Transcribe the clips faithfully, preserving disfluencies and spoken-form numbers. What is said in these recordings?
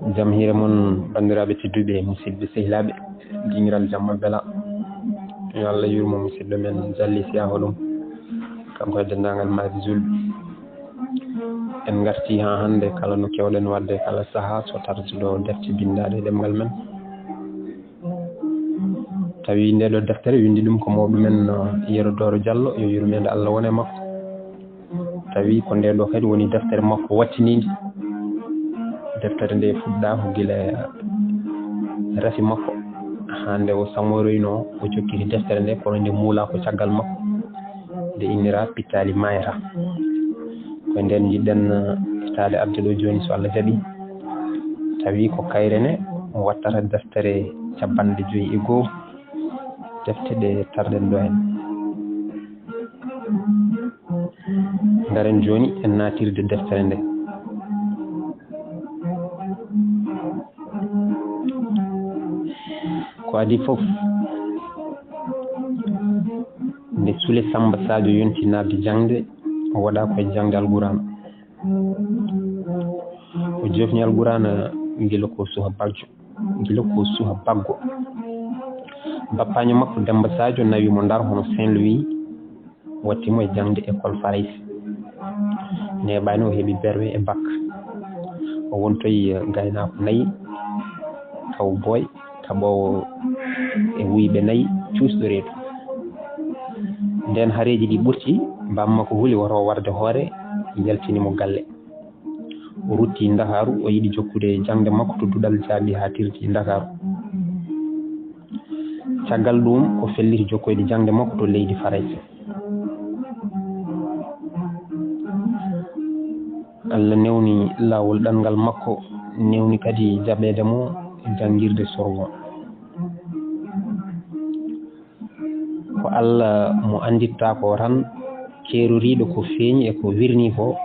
Jam hiire mon, banndiraaɓe tedduɓe, musidɓe sehilaaɓe, dingiral jamma bela. Yo Allah yurmo musidɗo men Jalli Siyaho ɗum, kanko e denndaangal maadi julɓe. En ngartii haa hannde, kala no keewɗen waɗde kala sahaa, so tarduɗo defte binndaaɗe e ɗemngal men. Tawi nde ɗo deftere winndi ɗum ko mawɗo men, uh, Yero Dooro Jallo, yo yurmeende Allah won e makko. Tawi ko nde ɗo kadi woni deftere makko wattiniinde. Deftere nde fuɗɗaa ko gila rafi makko, haa nde o samoroynoo, o jokkiti deftere nde, kono nde muulaa ko caggal makko, nde innira Pittaali Maayata. Ko e nden njiɗɗen, uh, etaade arde ɗo jooni, so Allah jaɓi. Tawi ko kayre ne wattata deftere cappanɗe joyi e goo, defte ɗe tarɗen ɗo heen. Ngaren jooni en naatirde deftere nde. Ko adii fof, nde Sule Samba Sadio yonti naatde jaŋde, o waɗaa ko e jaŋde Alquraan. O jofni Alquraan gila ko suha bajjo, gila ko suha baggo. Bappaajo makko Demba Sadio nawi mo Ndar, hono Saint-Louis, watti mo e jaŋde école Farayse. Neeɓaani, o heɓi berwe e bac. O wontoyi, eh, gaynaako nayi, taw boy, taɓoowo e wuyɓe nayi, cuusɗo reedu. Nden hareeji ɗi ɓurti, baaba makko huli woto o warde hoore, yaltini mo galle. O rutti Ndakaaru, o yiɗi jokkude jaŋde makko to duɗal jaaɓi haa tirti Ndakaaru. Caggal ɗum, o felliti jokkoyde jaŋde makko to leydi Farayse. Allah newni laawol ɗanngal makko, newni kadi jaɓeede mo e janngirde Sorbonne. Ko Allah mo anndittaako o tan, keeroriiɗo ko feeñi e ko wirnii ko,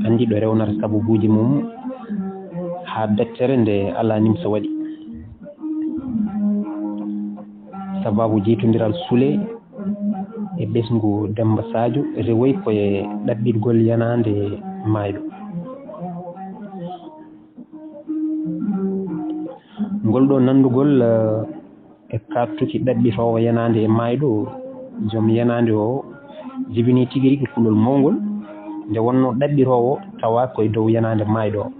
anndi ɗo rewnata sababuuji mum haa bettere nde alaa nimsa waɗi. Sabaabu jiytondiral Sule e ɓesngu Demba Sadio rewoyi ko e ɗaɓɓitgol yanaande maayɗo. Ngol ɗoo nanndugol, eh, e kaɗtuki ɗaɓɓitoowo yanaande e maayɗo, joom yanaande o jibinii tigi rigi kulol mawngol. Nde wonnoo ɗaɓɓitoowo tawa ko e dow yanaande maayɗo o.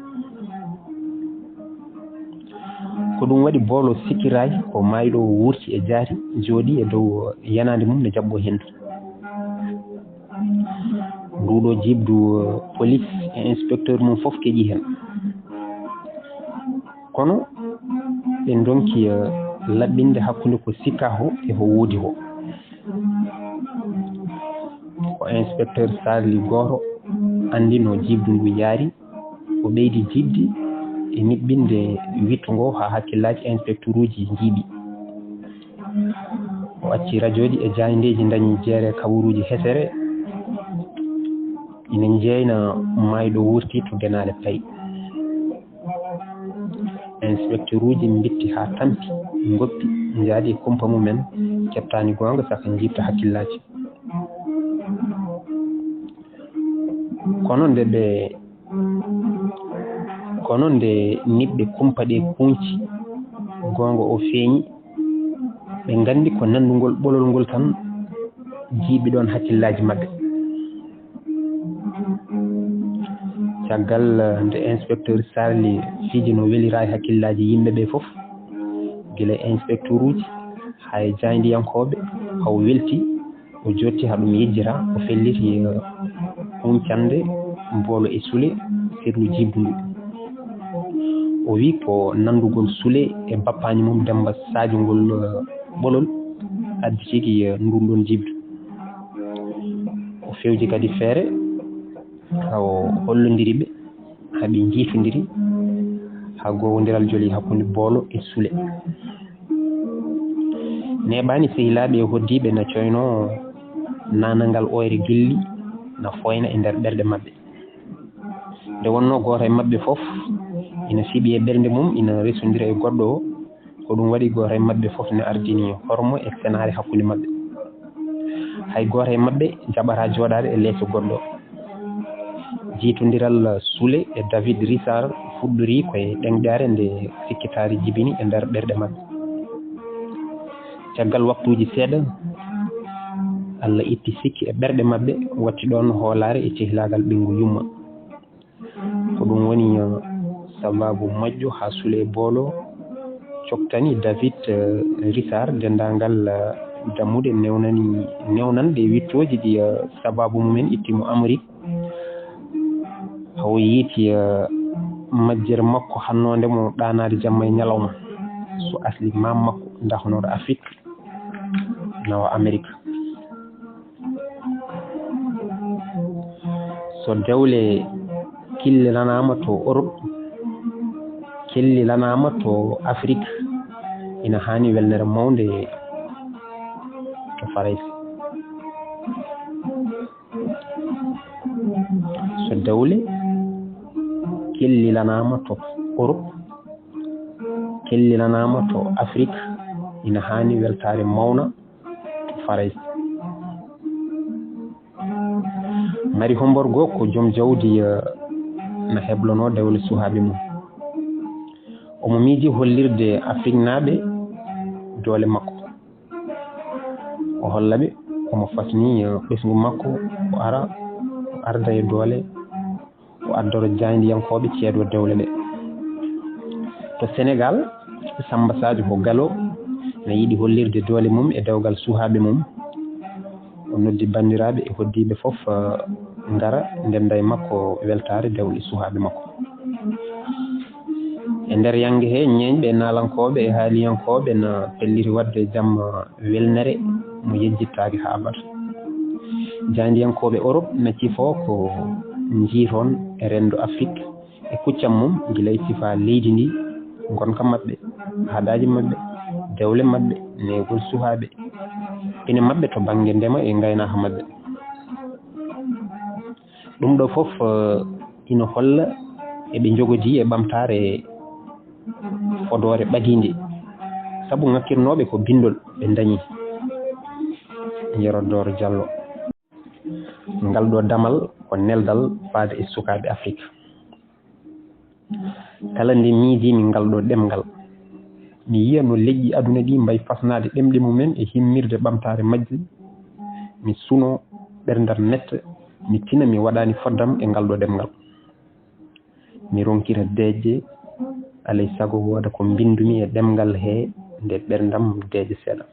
Ko ɗum waɗi Boolo sikkiraay ko maayɗo o wuurti e jaati, jooɗii e dow yanaande mum no jaɓɓo henndu. Nduuɗo jiiɓdu, eh, police e inspecteur mum fof keƴii heen. Kono ɓe ndonki, eh, laɓɓinde hakkunde ko sikkaa ko e ko woodi ko. Ko inspecteur Sarli gooto anndi no jiiɓdu ndu yaari, o ɓeydi jiiɓde e niɓɓinde wiɗto ngo haa hakkillaaji inspecteuruuji njiiɓi. O acci rajooji e jaayndeeji ndañi jeere kaɓoruuji hesere ina njeeyna maayɗo wuurti to Genaale Pay. Inspecteuruuji mbitti haa tampi, ngoppi, njaadi e kumpa mumen, keɓtaani goonga saka njiiɓta hakkillaaji. Kono nde ɓe, kono nde niɓɓe kumpa ɗe kuuñci, goonga o feeñi, ɓe nganndi ko nanndungol ɓolol ngol tan jiiɓi ɗoon hakkillaaji maɓɓe. Caggal, eh, nde inspecteur Sarli fiiji no welira e hakkillaaji yimɓe ɓe fof, gila e inspecteuruuji haa e jaayndiyankooɓe, haa o welti, o jooɗti haa ɗum yejjita, o felliti, eh, huuñcande Boolo e Sule sirlu jiiɓdu ndu. O wi ko nanndugol Sule e bappaañi mum Demba Sadio ngol, eh, ɓolol addi tigi, eh, ndun ɗon jiiɓdu. O fewji kadi feere, haa o hollondiri ɓe, haa ɓe njiitondiri, haa gowondiral joli hakkunde Boolo e Sule. Neeɓaani sehilaaɓe e hoɗdiiɓe na coynoo naanangal ooyre gilli, na fooyna e nder ɓerɗe maɓɓe. Nde wonnoo gooto e maɓɓe fof ina fiɓi e ɓernde mum, ina resondira e goɗɗo o, ko ɗum waɗi gooto e maɓɓe fof ne ardini hormo e senaare hakkunde maɓɓe. Hay gooto e maɓɓe jaɓataa jooɗaade e leeso goɗɗo. Jiitondiral Sule e David Richard Fuɗɗorii ko e ɗeŋƴaare nde sikkitaare jibini e nder ɓerɗe maɓɓe. Caggal waktuuji seeɗa, Allah itti sikki e ɓerɗe maɓɓe, watti ɗoon hoolaare e cehilaagal ɓinngu yumma. Ko ɗum woni, eh, sabaabu moƴƴo haa Souleye Bolo coktani David, eh, Richard denndaangal, eh, dammuɗe newnani, newnanɗe wiɗtooji ɗi, eh, sabaabu mumen itti mo Amérique. Hawo yiiti, eh, majjere makko hannoonde mo ɗaanaade jamma e ñalawma. So asli maam makko dahnooɗo Afrik, nawa Amerik. So dewle killilanaama to Europe, killilanaama to Afrik, ina haani welnere mawnde to Farayse. So dewle killilanaama to Europe, killilanaama to Afrik, ina haani weltaare mawna to Farayse. Mari Homborgo ko joom jawdi, eh, na heblonoo dewle suhaaɓe mum. Omo miiji hollirde Afriknaaɓe doole makko. O holla ɓe, omo fasni, eh, ɓesngu makko, o ara, o arda e doole, o addoro jaayndiyankooɓe ceedo dewle ɗe. To Senegaal, Samba Sadio ko Galo, na yiɗi hollirde doole mum e dewgal suhaaɓe mum. O noddi banndiraaɓe e hoddiiɓe fof, eh, ngara ndennda e makko weltaare dewle suhaaɓe makko. E nder yannge he, ñeeñɓe e naalankooɓe e haaliyankooɓe na pelliti waɗde jamma welnere mo yejjittaake haa abada. Jaayndiyankooɓe Europe na cifoo ko njiitoon e renndo Afrik e kuccam mum, gila e sifaa leydi ndi, ngonka maɓɓe, aadaaji maɓɓe, dewle maɓɓe, neegol suhaaɓe, pine maɓɓe to bannge ndema e ngaynaaka maɓɓe. Ɗum ɗo fof, eh, ina holla eɓe njogodii e ɓamtaare fodoore ɓadiinde, sabu ŋakkirnooɓe ko binndol ɓe ndañi. Yero Doro Diallo. Ngal ɗo damal ko neldal faade e sukaaɓe Afrik. Kala nde miijiimi ngal ɗo ɗemngal, mi yiya no leƴƴi aduna ɗi mbayi fasnaade ɗemɗe mumen e himmirde ɓamtaare majje, mi sunoo, ɓerndam metta, mi tina mi waɗaani foddam e ngal ɗo ɗemngal. Mi ronkira deeƴde, alay sago wooda ko mbinndumi e ɗemngal he nde ɓerndam deeƴa seeɗa.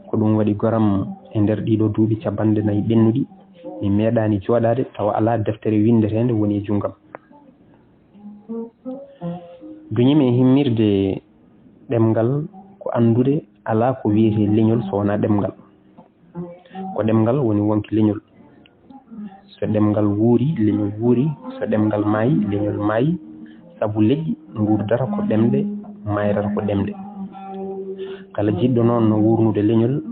Ko ɗum waɗi goram e nder ɗiɗo duuɓi cappanɗe nayi ɓennuɗi, mi meeɗaani jooɗaade tawa alaa deftere winndeteende woni e junngam. Duñimi e himmirde ɗemngal ko anndude alaa ko wiyetee leñol so wonaa ɗemngal. Ko ɗemngal woni wonki leñol. So ɗemngal wuuri, leñol wuuri. So ɗemngal maayi, leñol maayi. Sabu leƴƴi nguurdata ko ɗemɗe, maayrata ko ɗemɗe. Kala jiɗɗo noon no wuurnude leñol,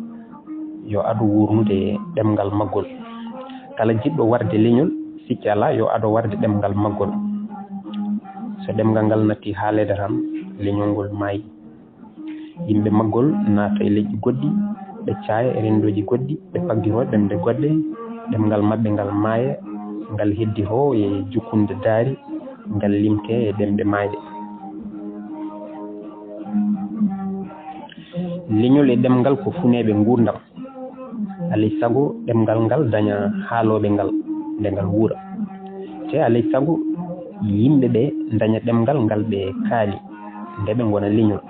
yo ado wuurnude ɗemngal maggol. Kala jiɗɗo warde leñol, sikki alaa, yo ado warde ɗemngal maggol. So ɗemngal ngal natti haaleede tan, leñol ngol maayi. Yimɓe maggol naata e leƴƴi goɗɗi, ɓe caaya e renndooji goɗɗi, ɓe paggiroo ɗemɗe goɗɗe, ɗemngal maɓɓe ngal maaya, ngal hedditoo e jukkunde daari, ngal limtee e ɗemɗe maayɗe. Leñol e ɗemngal ko funeeɓe nguurndam. Alay sago ɗemngal ngal daña haalooɓe ngal nde ngal wuura. Te alay sago yimɓe ɓe daña ɗemngal ngal ɓe kaali nde ɓe ngona leñol.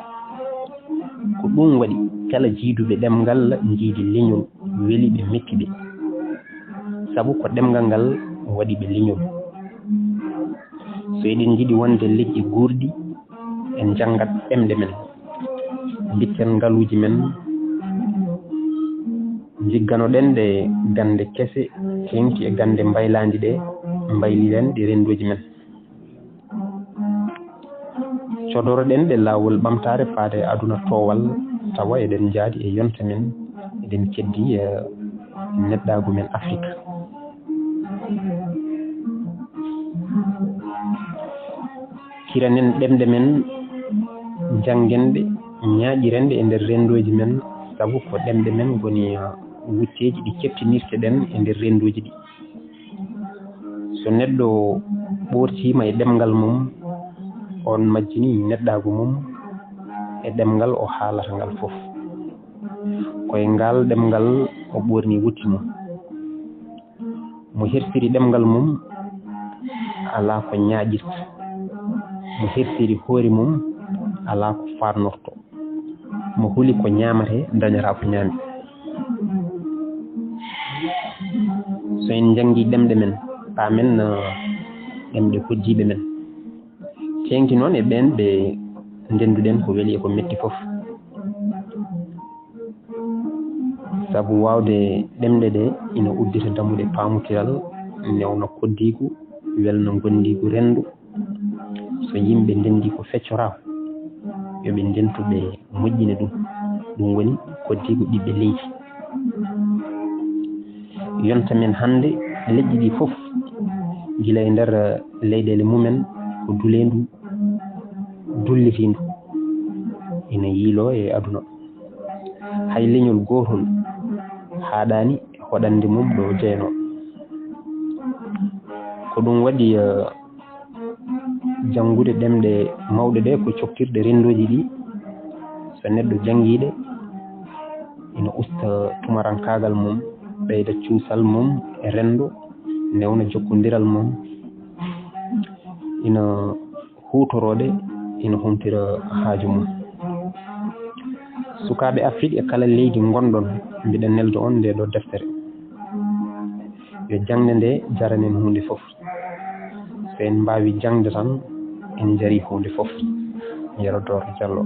Ko ɗum waɗi kala jiiduɓe ɗemngal njiidi leñol, weli ɓe, metti ɓe. Sabu ko ɗemngal ngal waɗi ɓe leñol. So eɗen njiɗi wonde leƴƴi guurɗi, en njanngat ɗemɗe men, mbitten ngaluuji men, njigganoɗen ɗe gannde kese, teeŋti e gannde mbaylaandi ɗe, mbayliren ɗe renndooji men. Codoroɗen ɗe laawol ɓamtaare faade e aduna toowal, tawa eɗen njaadi e yonta men, eɗen keddi e neɗɗaagu men Afrik. Kiranen ɗemɗe men, njanngen ɗe, ñaaƴiren ɗe e nder renndooji men, sabu ko ɗemɗe men ngoni, uh, wutteeji ɗi keftinirteɗen e nder renndooji ɗi. So neɗɗo Ɓoortiima e ɗemngal mum, on majjini neɗɗaagu mum e ɗemngal o haalata ngal fof. Ko e ngaal ɗemngal o ɓoorni wutte mum. Mo hersiri ɗemngal mum, alaa ko ñaaƴirta. Mo hersiri hoore mum, alaa ko faarnorto. Mo huli ko ñaamatee, dañataa ko ñaami. So en njanngii ɗemɗe men, paamen, eh, ɗemɗe hoɗdiiɓe men. Teeŋti noon e ɓeen ɓe ndennduɗen ko weli e ko metti fof. Sabu waawde ɗemɗe ɗe ina uddita dammuɗe paamotiral, newna koddiigu, welna ngonndiigu renndo. So yimɓe ndenndi ko feccoraa, yo ɓe ndentu ɓe moƴƴina ɗum. Ɗum woni koddiigu ɓiɓɓe leydi. Yonta men hannde, leƴƴi ɗi fof, gila e nder leyɗeele mumen, ko duleendu dullitiindu ina yiiloo e aduna. Hay leñol gootol haaɗaani e hoɗande mum ɗo jeynoo. Ko ɗum waɗi, eh, janngude ɗemɗe mawɗe ɗe ko coktirɗe renndooji ɗi. So neɗɗo janngii ɗe, ina usta tumarankaagal mum, ɓeyda cuusal mum e renndo, newna jokkondiral mum, ina huutoroo ɗe, ina humpita haaju mum. Sukaaɓe Afrik e kala leydi ngonɗon, mbiɗa nelda on nde ɗo deftere. Yo jaŋde nde jaran en huunde fof. So en mbaawi jaŋde tan, en njarii huunde fof. Yero Door Jallo.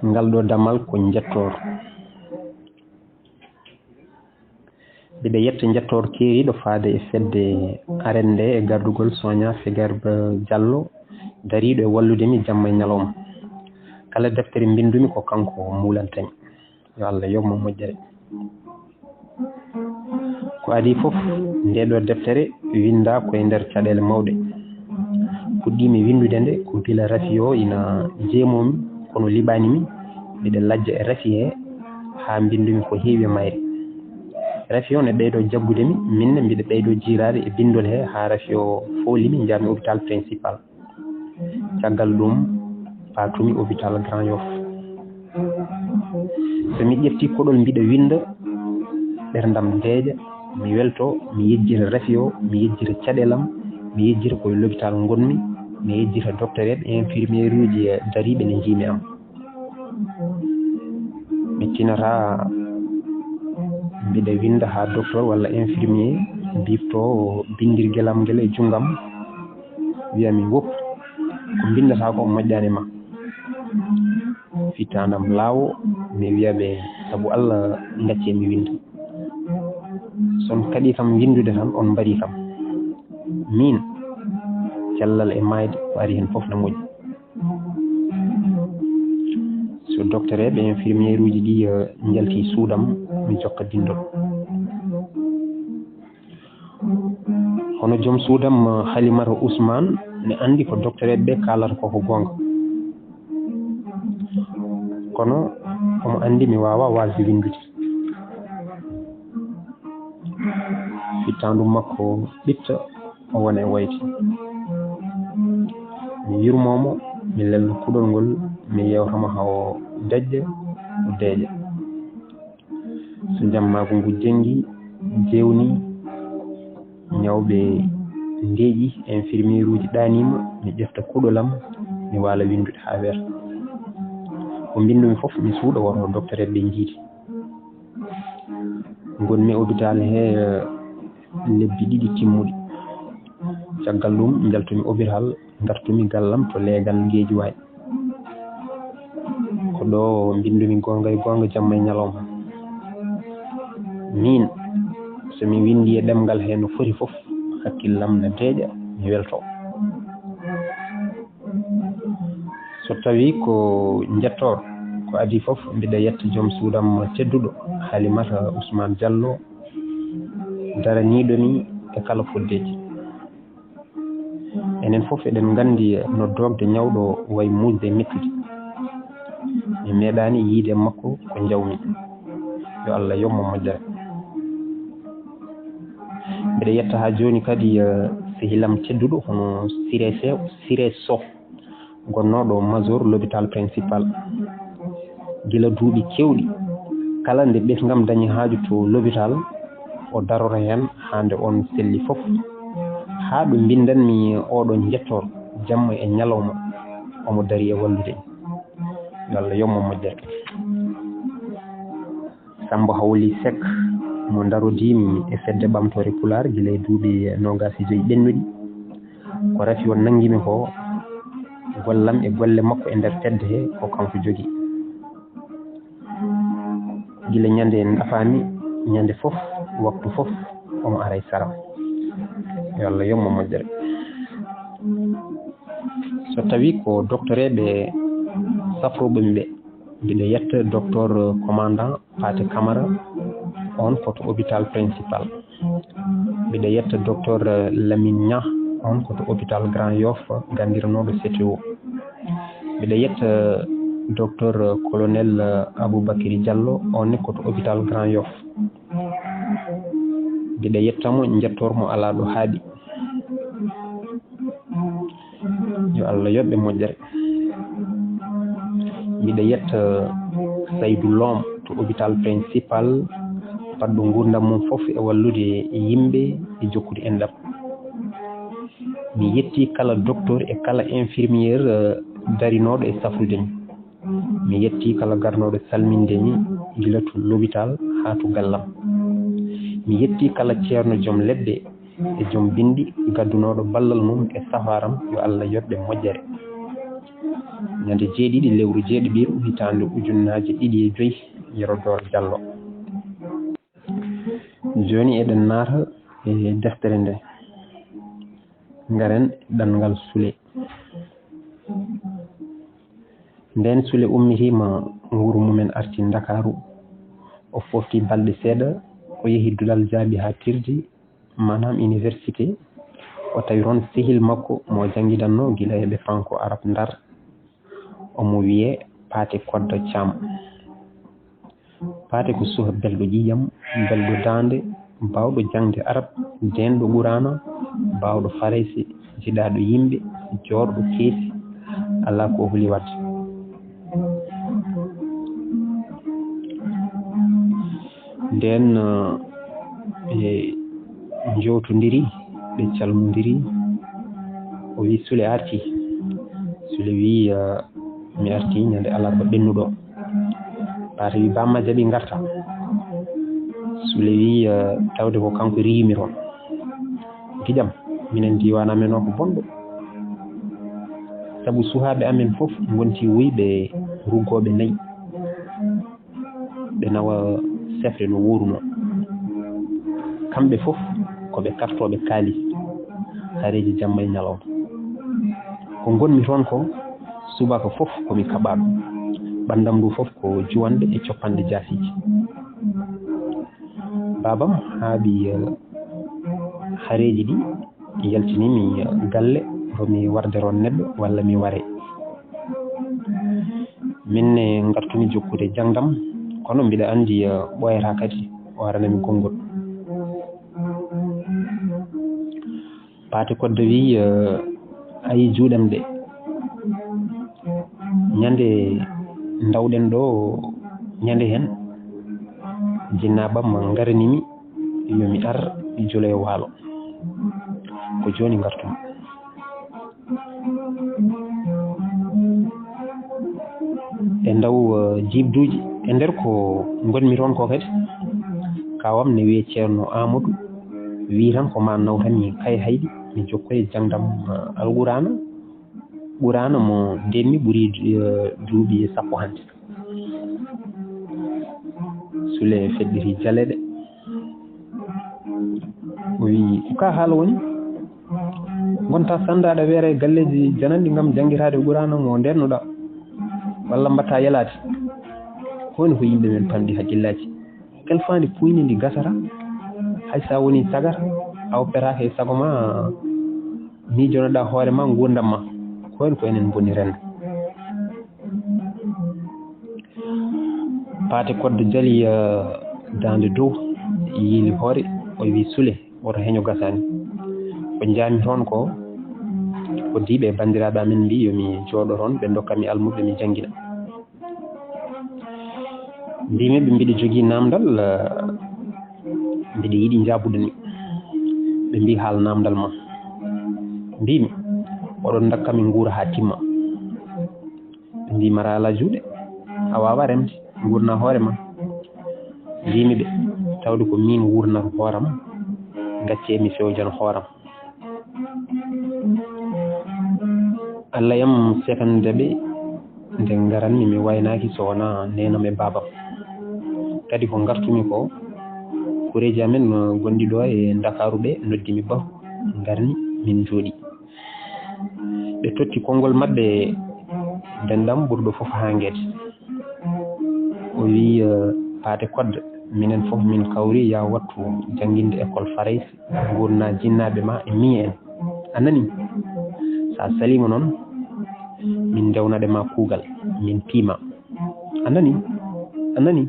Ngal ɗo damal ko njettoor. Mbiɗa yetta njettoor keeriiɗo faade e fedde aren nde e gardugol Sonia Faidherbe Diallo, dariiɗo e wallude mi jamma e ñalawma. Kala deftere mbinndumi ko kanko muulanta mi. Yo Allah yoɓ mo moƴƴere. Ko adii fof, ndee ɗoo deftere winndaa ko e nder caɗeele mawɗe. Puɗɗii-mi winndude nde ko gila rafi o ina jeemoo mi, kono liɓaani mi, mbiɗa lajja e rafi he haa mbinndu-mi ko heewi e mayre. Rafi o ne ɓeydoo jaggude mi, min ne mbiɗa ɓeydoo jiiraade e binndol he haa rafi o fooli mi, njah-mi hôpital principal. Caggal ɗum, paatu-mi hôpital Grand Yoff. So mi ƴeftii kuɗol mbiɗa winnda, ɓerndam deeƴa, mi weltoo, mi yejjita rafi o, mi yejjita caɗeele am, mi yejjita ko e lopital ngon-mi, mi yejjita doktoreeɓe, infirmier uji dariiɓe ne njii-mi am. Mi tinataa mbiɗa winnda haa doktoor walla infirmier biiptoo binndirgel am ngel e junngo am, wiya mi woppu, ko mbinndataa ko moƴƴaani ma. Fittaandu am laawoo, mi wiya ɓe, sabu Alla ngaccee mi winnda. So on kaɗii kam winndude tan, on mbarii kam. Miin, cellal e maayde ko ari heen fof na moƴƴi. So doktoreeɓe, infirmier uji ɗi, eh, njaltii suudu am, mi jokka binndol. Hono joom suudu am, Halimata Usmaan, ne anndi ko doktoreeɓe ɓe kaalata ko ko goonga. Kono omo anndi mi waawaa waasde winndude. Fittaandu makko ɓitta, o wona e woyde. Mi yurmoo mo, mi lelna kuɗol ngol, mi yeewta mo haa o dejja, o deeƴa. So jammaagu ngu jenngi, jeewni, ñawɓe ndeeƴi, infirmier uji ɗaanii ma, mi ƴefta kuɗol am, mi waala winndude haa weeta. Ko mbinndu-mi fof, mi suuɗa, woto doktoreeɓe ɓe njiidi. Ngon-mi hôpital he, eh, lebbi ɗiɗi timmuɗi. Caggal ɗum, njaltu-mi hôpital, ngartu-mi galle am to Leegal Ngeejuwaay. Ko ɗo mbinndu-mi goonga e goonga jamma e ñalawma. Miin, so mi winndii e ɗemngal he no foti fof, hakkille am na deeƴa, mi weltoo. So tawii ko njettoor, ko adii fof, mbiɗa yetta joom suudu am tedduɗo, Halimata Usmaan Jallo, daraniiɗo mi e kala foddeeji. Enen fof eɗen nganndi no doogde ñawɗo wayi muusde e mettude. Mi meeɗaani yiyde e makko ko njaw-mi. Yo Allah yoɓ mo moƴƴere. Mbiɗa yetta haa jooni kadi, eh, sehilam tedduɗo hono Siré Se-, Siré Sow, gonnooɗo major l'hôpital principal. Gila duuɓi keewɗi, kala nde ɓesngam dañi haaju to l'hôpital, o darora heen haa nde oon selli fof. Haa ɗo mbinndanmi oɗo njettoor, jamma e ñalawma, omo darii e wallude. Yo Allah yoɓ mo moƴƴere. Sammbo Hawli Seck, mo ndarodiimi e Fedde Ɓamtoore Pulaar gila e duuɓi noogaas e joy ɓennuɗi. Ko rafi on nanngii mi ko, gollam e golle makko e nder fedde he ko kanko jogii. Gila ñande ndafaami, ñande fof, waktu fof, omo ara e saram. Yo Allah yoɓ mo moƴƴere. So tawii ko doktoreeɓe safrooɓe mi ɓe, mbiɗa yetta docteur commandant Pathé Camara, oon ko to hôpital principal. Mbiɗa yetta docteur Lamine Niang, oon ko to hôpital Grand Yoff, ganndiranooɗo C T O. Mbiɗa yetta docteur colonel Aboubacry Diallo, oon ne ko to hôpital Grand Yoff. Mbiɗa yetta mo, njettoor mo alaa ɗo haaɗi. Yo Allah yoɓ ɓe moƴƴere. Mbiɗa yetta Saydou Lom to hôpital principal, baɗɗo nguurndam mum fof e wallude yimɓe e jokkude enɗam. Mi yetti kala docteur e kala infirmière, eh, darinooɗo e safrude mi. Mi yetti kala garnooɗo salminde mi gila to l'hôpital haa to gallam. Mi yetti kala ceerno joom leɗɗe e joom binndi gaddunooɗo ballal mum e safaaram, yo Allah yoɓ ɓe moƴƴere. Ñande jeeɗiɗi lewru jeeɗiɗiru hitaande ujunnaaje ɗiɗi e joy, Yero Dooro Jallo. Jooni eɗen naata e deftere nde. Ngaren ɗanngal Sule. Ndeen Sule ummitiima wuro mumen arti Ndakaaru. O fofti balɗe seeɗa, o yehi duɗal jaaɓi haa tirdi, maanaam université. O tawi toon sehil makko mo janngidanno gila e ɓe Franco Arab Ndar. Omo wiyee Paate Kodda Caam. Paate ko suka belɗo ƴiiƴam, belɗo daande, baawɗo jaŋde arab, deenɗo Quraana, baawɗo farayse, jiɗaaɗo yimɓe, jooɗɗo keesi, alaa ko o huli waɗde. Ndeen, eh, ɓe njowtondiri, ɓe calmondiri. O wii, "Sule arti." Sule wii, eh, "Mi arti ñande alarba ɓennuɗo." Paate wii, "Bamma jaɓi ngarta." Sule wii, eh, "Tawde ko kanko riiwmi toon. Giƴam, minen diiwaan amen o ko bonɗo. Sabu sukaaɓe amen fof ngonti wuyɓe ruggooɓe nayi." Ɓe nawa sefre no wuurunoo. Kamɓe fof ko ɓe kartooɓe kaalis, hareeji jamma e ñalawma. Ko ngonmi toon ko, subaka fof ko mi kaɓaaɗo. Ɓanndam ndu fof ko juwanɗe e coppanɗe jaasiiji. Baabam haaɓi, eh, hareeji ɗi. Yaltini mi galle, ko mi warde toon neɗɗo walla mi ware. Min ne ngartumi jokkude jaŋde am, kono mbiɗa anndi, eh, ɓooyataa kadi o arana mi konngol. Paate Kodda wii, eh, "A yii juuɗe am ɗe. Ñande ndawɗen ɗo, ñande heen, jinnaaɓe am ngarani mi, yo mi ar, mi juloyo waalo. Ko jooni ngartumi." E ndaw, eh, jiiɓduuji, e nder ko ngonmi toon ko kadi, kaaw am ne wiyee Ceerno Aamadu, wii tan ko maa nawtan mi Kayhayɗi, mi jokkoya jaŋde am, eh, Alquraana, Quraana mo ndeenmi ɓuri, eh, duuɓi sappo hannde. Sule feɗɗiti jaleeɗe. O wii, "Ko ka haala woni? Ngonta sannda aɗa weera e galleeji jananɗi ngam janngitaade Quraana mo ndeennoɗaa, walla mbatta yelaade? Ko woni ko yimɓe men pamɗi hakkillaaji? Kelfaandi puyndi ndi gasata, hay so a woni sagata, a woppetaake e sago ma, miijonoɗaa hoore ma, nguurndam ma. Ko woni ko enen bonni renndo." Paate Kodda jali, eh, daande dow, yiili hoore, o wii, "Sule, woto heño gasaani. Ko njaami toon ko, ko diiɓe e banndiraaɓe amen mbii yo mi jooɗo toon, ɓe ndokka mi almuɓɓe mi janngina. Mbiimi ɓe mbiɗa jogii naamndal, eh, mbiɗa yiɗi njaabude mi. Ɓe mbii haal naamndal ma. Mbiimi, oɗon ndokka mi nguura haa timma. Ɓe mbii mara alaa juuɗe, a waawaa remde, nguurna hoore ma. Mbiimi ɓe, tawde ko miin wuurnata hooram, ngaccee mi fewjana hooram. Allah yam sekande ɓe nde ngaranmi mi waynaaki so wonaa neenam e baabam. Kadi ko ngartumi ko, kureeji amen gonɗi ɗo e Ndakaaru ɓe noddi mi Bahu, ngarmi min njooɗi. Ɓe totti konngol maɓɓe denɗam ɓurɗo fof haangeede. O wii, eh, Paate Kodde, minen fof min kawri ya wattu jannginde école Farayse, nguurna jinnaaɓe ma e miñe en. A nani? So a saliima noon, min ndewnaɗe ma kuugal, min piima. A nani? A nani?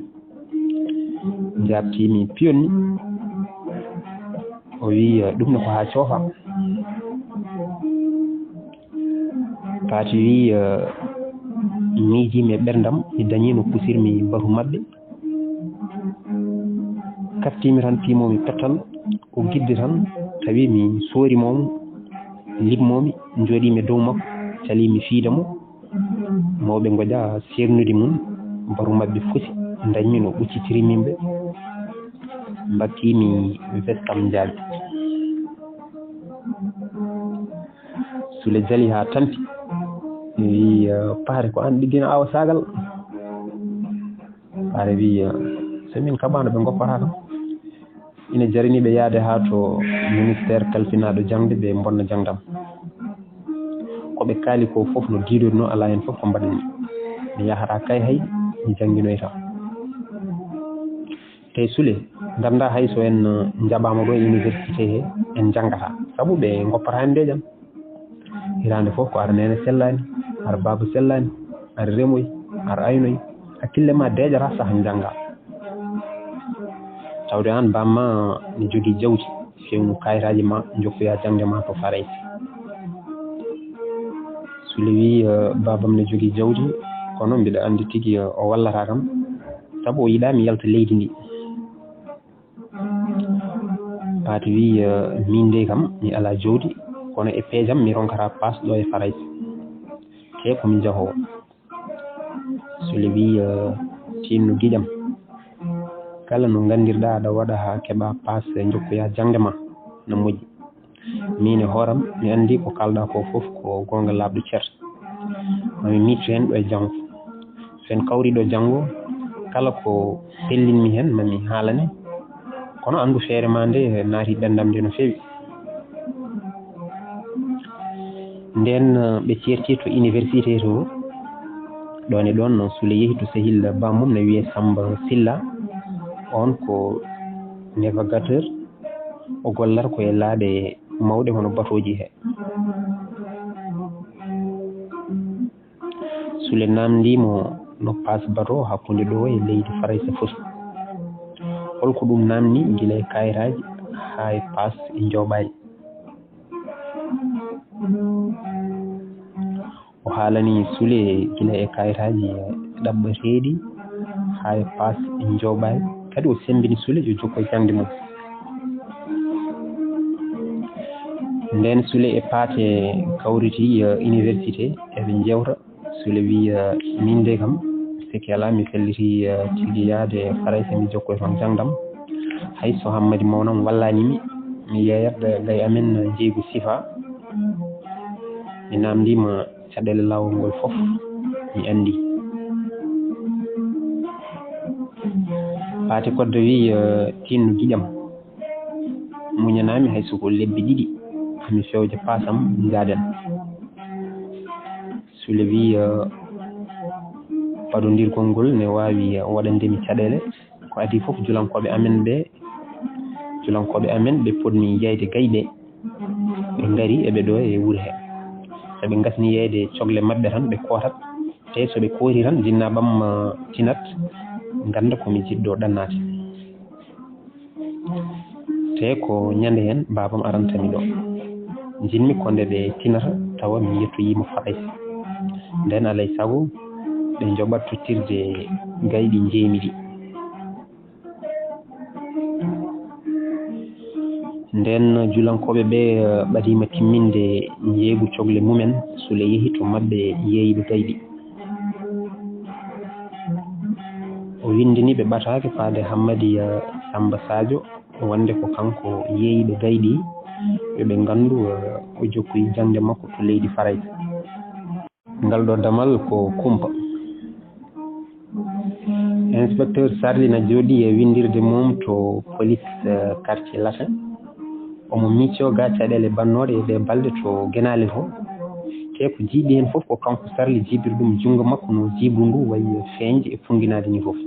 Njaabtiimi, piyonmi. O wii, eh, ɗum ne ko haa coofa. Paati wii, eh, miijiimi e ɓerndam, mi dañii no pusirmi Bahu maɓɓe. Kattiimi tan, piimoomi pettal, ko gidde tan, tawi mi soorima mo, liɓmoomi, njooɗiimi e dow makko, caliimi fiide mo. Mawɓe ngoƴa seernude mum, Bahu maɓɓe fusi, dañmi no ɓuccitiri min ɓe. Mbakkiimi veste am njaabi. Sule jali haa tampi. Mi wii, eh, Paate, ko aan ɗiggino awa saagal. Paate wii, eh, so min kaɓaano ɓe ngoppata kam. Ina jarani ɓe yahde haa to ministeer kalfinaaɗo jaŋde, ɓe mbonna jaŋde am. Ko ɓe kaali ko fof no diidorinoo, alaa heen fof ko mbaɗmi. Mi yahataa Kayhayɗi, mi jannginoyta. Te Sule, nganndaa hay so en, eh, njaɓaama ɗo e université he, en njanngataa. Sabu ɓe ngoppataa en ndeeƴan. Hitaande fof ko ara neene sellaani, ara baaba sellaani, ara remoy, ara aynoy. Hakkille ma deeƴataa saha njanngaa. Tawde aan baam ma ne jogii jawdi, fewnu kayitaaji ma, njokkoya jaŋde ma to Farayse. Sule wii, eh, baabam ne jogii jawdi, kono mbiɗa anndi tigi, eh, o wallataa kam. Sabu o yiɗaa mi yalta leydi ndi. Paati wii, eh, miin dey kam, mi alaa jawdi, kono e peejam mi ronkata paas ɗo e Farayse. Te ko mi jahoowo. Sule wii, eh, tinno giƴam. Kala no nganndirɗaa aɗa waɗa haa keɓaa paas e njokkoya jaŋde ma, no moƴƴi. Miin e hooram, mi anndi ko kaalɗaa ko fof ko goonga laaɓɗo cer. Ma mi miijto heen ɗo e janngo. So en kawrii ɗo janngo, kala ko pellinmi heen, ma mi haalane. Kono anndu feere ma nde naati ɓerndam nde no feewi. Ndeen, eh, ɓe ceerti to université to, ɗoon e ɗoon, Sule yehi to sehil bammum ne wiyee Samba Silla. Oon ko navigateur, o gollata ko e laaɗe mawɗe hono batooji he. Sule naamndii mo no paas bato hakkunde ɗo e leydi Farayse foti. Holko ɗum naamni gila e kayitaaji haa e paas e njooɓaali? O haalani Sule gila e kayitaaji ɗaɓɓateeɗi haa e paas e njooɓaali. Kadi o semmbini Sule yo jokko e jaŋde mum. Ndeen Sule e Paate kawriti, eh, université, eɓe njewta. Sule wii, eh, miin de kam, sikki alaa, mi felliti, eh, tigi yahde Farayse, mi jokkoy toon jaŋde am. Hay so Hammadi mawnam wallaani mi, mi yeeyat, eh, gay amen, eh, jeygu sifa. Mi naamndiima caɗeele laawol ngol fof, mi anndi. Paate Koddo wii, eh, tinno giƴam. Muñanaa mi hay so ko lebbi ɗiɗi, haa mi fewja paas am, njaaden. Sule wii, eh, paɗondirgol ngol ne waawi, eh, waɗande mi caɗeele. Ko adii fof, julankooɓe amen ɓe, julankooɓe amen ɓe potmi yiyde gay ɓe. Ɓe ngari eɓe ɗo e wuro he. So ɓe ngasni yiyde cogle maɓɓe tan, ɓe kootat. Te so ɓe kooti tan, jinnaaɓe am, eh, tinat, ngannda ko mi jiɗɗo ɗannaade. Te Nde ko ñande heen baabam arantami ɗo. Njiɗmi ko nde ɓe tinata tawa mi yettoyiima Farayse. Ndeen alay sago ɓe njoɓat tottirde gayɗi njeeymi ɗi. Ndeen julankooɓe ɓe, eh, ɓadiima timminde njeeygu cogle mumen, Sule yehi to maɓɓe yeeyiɓe gayɗi. O winndini ɓe ɓataake faade Hammadiya Sammba Saajo, wonde ko kanko yeeyiɓe gayɗi, yo ɓe nganndu, eh, o jokkoyi jaŋde makko to leydi Farayse. Ngal ɗo damal ko kumpa. Inspecteur Sarli na jooɗii e winndirde mum to police, eh, quartier latin. Omo miijoo ga caɗeele bannooɗe e ɗee balɗe to Genaale to. Te ko jiiɓi heen fof ko kanko Sarli jiiɓiri ɗum junngo makko no jiiɓru ndu wayi feeñde e funnginaade ni fof.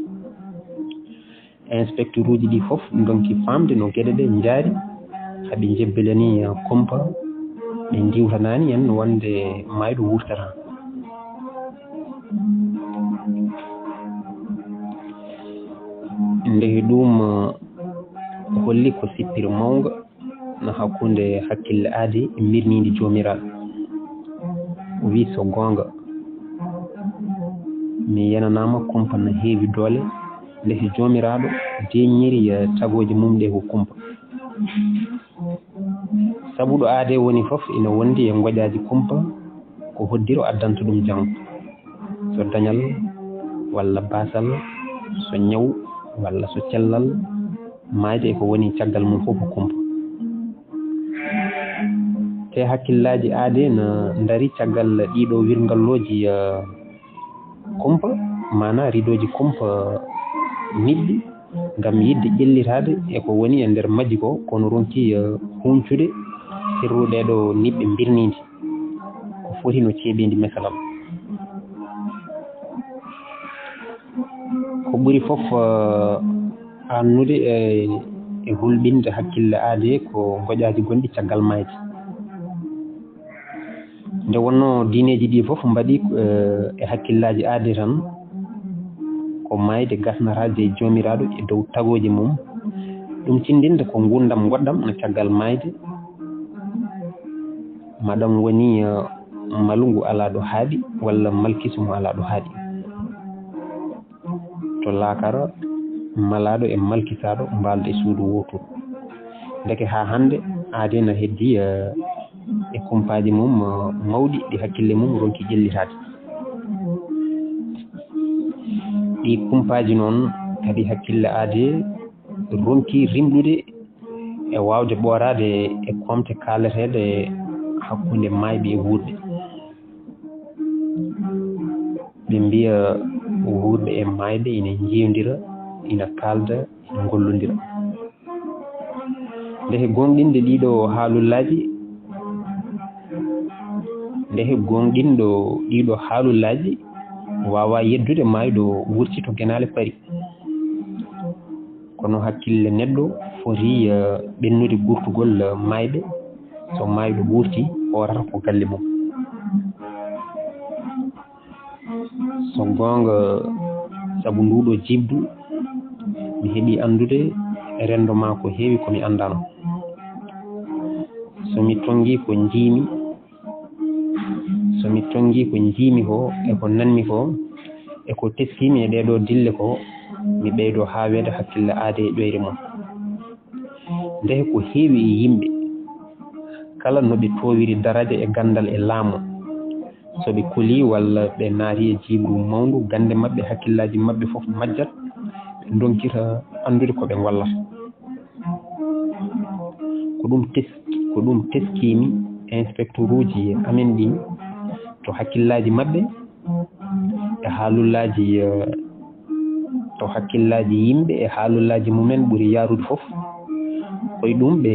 Inspecteuruuji ɗi fof ndonki faamde no geɗe ɗe njaari, haa ɓe njebbilani, eh, kumpa, ɓe ndiwtanaani en wonde maayɗo wurtata. Ndehi ɗum, eh, holli ko sippiri mawnga na hakkunde hakkille aade e mbirniindi Joomiraaɗo. O wi'i, so goonga, mi yenanaama kumpa na heewi doole, ndehi Joomiraaɗo deeƴniri, eh, tagooje mum ɗe ko kumpa. Sabu ɗo aade woni fof ina wondi e ngoƴaaji kumpa, ko hoddiro addanta ɗum janngo. So dañal walla baasal, so ñaw walla so cellal, maayde e ko woni caggal mum fof ko kumpa. Te hakkillaaji aade na ndari caggal ɗiɗo wirngallooji, eh, kumpa, maanaa ridooji kumpa niɓɓi, ngam yiɗde ƴellitaade e ko woni e nder majji ko, kono ronki, eh, huuñcude sirru ɗeeɗo niɓɓe mbirniindi, ko foti no ceeɓeendi mesalam. Ko ɓuri fof, eh, aannude e, e hulɓinde hakkille aade ko ngoƴaaji gonɗi caggal maayde. Nde wonnoo diineeji ɗi fof mbaɗi, eh, e hakkillaaji aade tan, ko maayde gasnata jey Joomiraaɗo e dow tagooje mum. Ɗum tinndinta ko nguurndam ngoɗɗam no caggal maayde, maɗam woni, eh, malu ngu alaa ɗo haaɗi walla malkisu mo alaa ɗo haaɗi. To laakara, malaaɗo e malkisaaɗo mbaalda e suudu wootoru. Ndeke haa hannde, aade na heddii, eh, e kumpaaji mum, eh, mawɗi ɗi hakkille mum ronki ƴellitaade. Ɗi kumpaaji noon kadi hakkille aade ronki rimɗude e waawde ɓooraade e koomte kaaleteeɗe hakkunde maayɓe e wuurɓe. Ɓe mbiya wuurɓe e maayɓe ina njiyondira, ina kaalda, ina ngollondira. Ndehe gooŋɗinde ɗiɗo haalullaaji, ndehe gooŋɗinɗo ɗiɗo haalullaaji waawaa yeddude maayɗo wurti to genaale pari. Kono hakkille neɗɗo foti, eh, ɓennude gurtugol, eh, maayɓe. So maayɗo wurti, hoorata ko galle mum. So goonga, sabu nduɗo jiiɓdu, mi heɓi anndude renndo maa ko heewi ko mi anndaano. So mi tonngii ko njiimi, so mi tonngii ko njiimi ko e ko nanmi ko e ko teskiimi e ɗeeɗo dille ko, mi ɓeydo haaweede hakkille aade e ƴoyre mum. Ndehe ko heewi e yimɓe, kala no ɓe toowiri daraja e ganndal e laamu, so ɓe kulii walla ɓe naati e jiiɓru mawndu, gannde maɓɓe, hakkillaaji maɓɓe fof majjat, ɓe ndonkita anndude ko ɓe ngollata. Ko ɗum tes-, ko ɗum teskiimi inspecteuruuji amen ɗin to hakkillaaji maɓɓe e haalullaaji, eh, to hakkillaaji yimɓe e haalullaaji mumen ɓuri yaarude fof. Ko e ɗum ɓe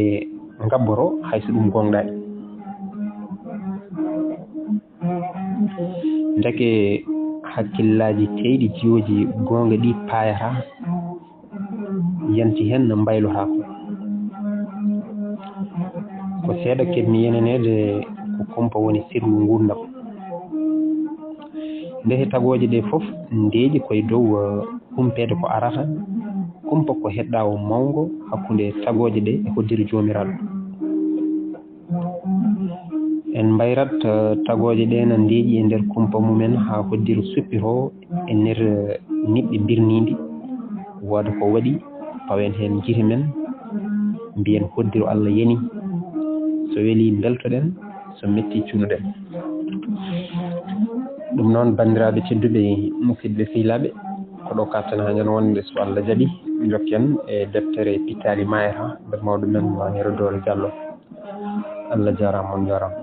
ngabboro, hay so ɗum goongɗaani. Ndeke hakkillaaji teyɗi jiwooji goonga ɗi paayata, yanti heen mbaylotaako. Ko seeɗa keɓmi yeneneede ko kumpa woni sirlu nguurndam. Ndehe tagooje ɗe fof ndeeƴi koye dow, eh, humpeede ko arata, Kumpa ko heɗɗaawo mawngo hakkunde tagooje ɗe e hoddiiru Joomiraaɗo. En mbayrat, eh, tagooje ɗe na ndeeƴi e nder kumpa mumen haa hoddiiru suppiroo e nder, eh, niɓɓe birniindi. Waɗa ko waɗi, pawen heen gite men, mbiyen hoddiiru Allah yani. So weli mbeltoɗen, so metti cunuɗen. Ɗum noon, banndiraaɓe tedduɓe, musidɓe sehilaaɓe, ko ɗo kaften haa ñande wonde, so Allah jaɓi, njokken e deftere Pittaali Maayata, nder mawɗo men Maniru Doole Jallo. Allah jaaraama, on njaaraama.